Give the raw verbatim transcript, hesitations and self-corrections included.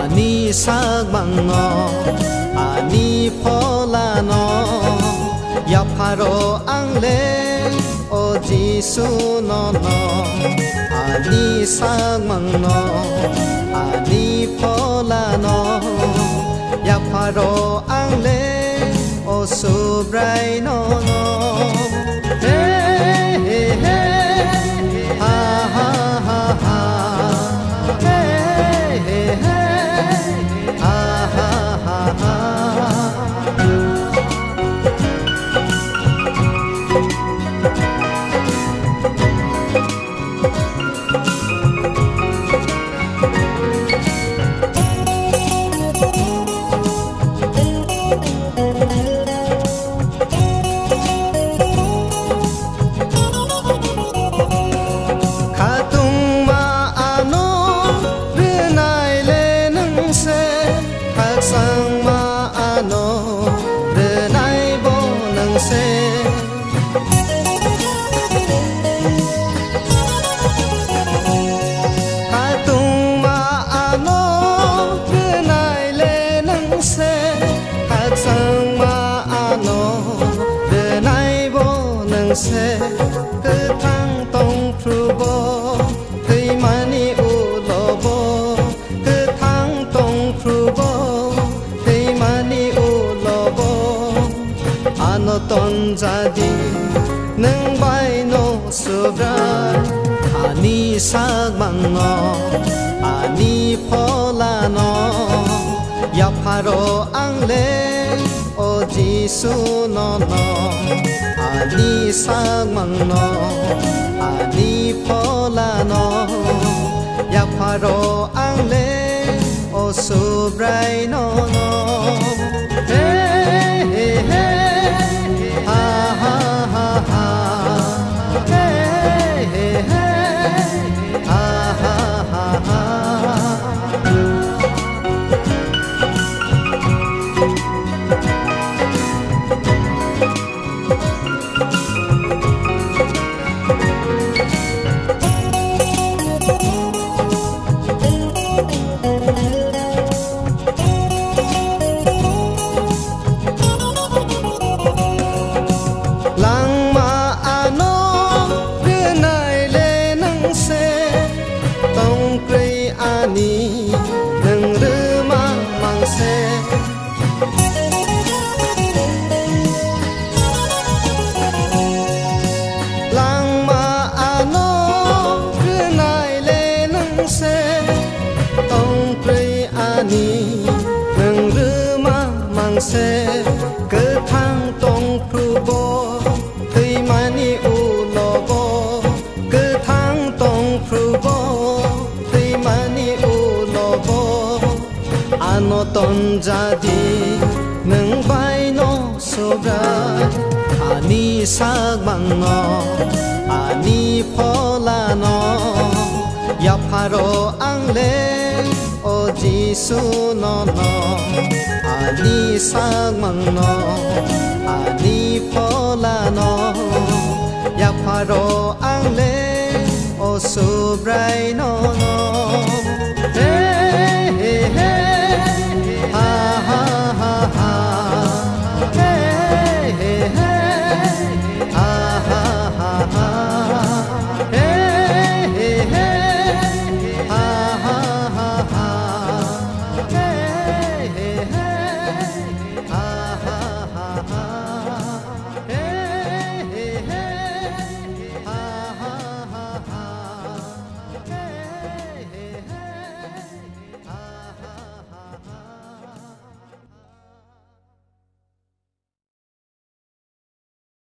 Ani sagmangno, ani pholano, yapharo ang le, o Jisu nono. Ani sagmangno, ani pholano, yapharo ang le, o Subrai nono. He, he, he, ha, ha, ha, ha. He, he, he, ha, ha, ha, ha. Khatungma ano rwnai le nwng se, khakchangma ano rwnai bo nwng se. Khatungma ano rwnai le nwng se, khakchangma ano rwnai bo nwng se. Kwthang tong phru bo, thwimani ulo bo, kwthang tong phru bo, thwimani ulo bo, ano tonjadi nwng bai no Subrai. Ani sagmangno, ani pholano, yapharo ang le, o Jisu nono. Ani sagmangno, ani pholano, yapharo ang le, o Subrai nono. He, he, he, ha, ha, ha, ha. He, he, he, ha, ha, ha, ha. Langma ano rwnai le nwng se, tongkrwi ani nwng rwma mang se. Langma ano rwnai le nwng se, tongkrwi ani nwng rwma mang se. Kwthang tong phru bo, thwimani ulo bo, kwthang tong phru bo, thwimani ulo bo, ano tonjadi nwng bai no Subrai. Ani sagmangno, ani pholano, yapharo ang le, o Jisu nono. Ani sagmangno, ani pholano, yapharo ang le, o Subrai nono.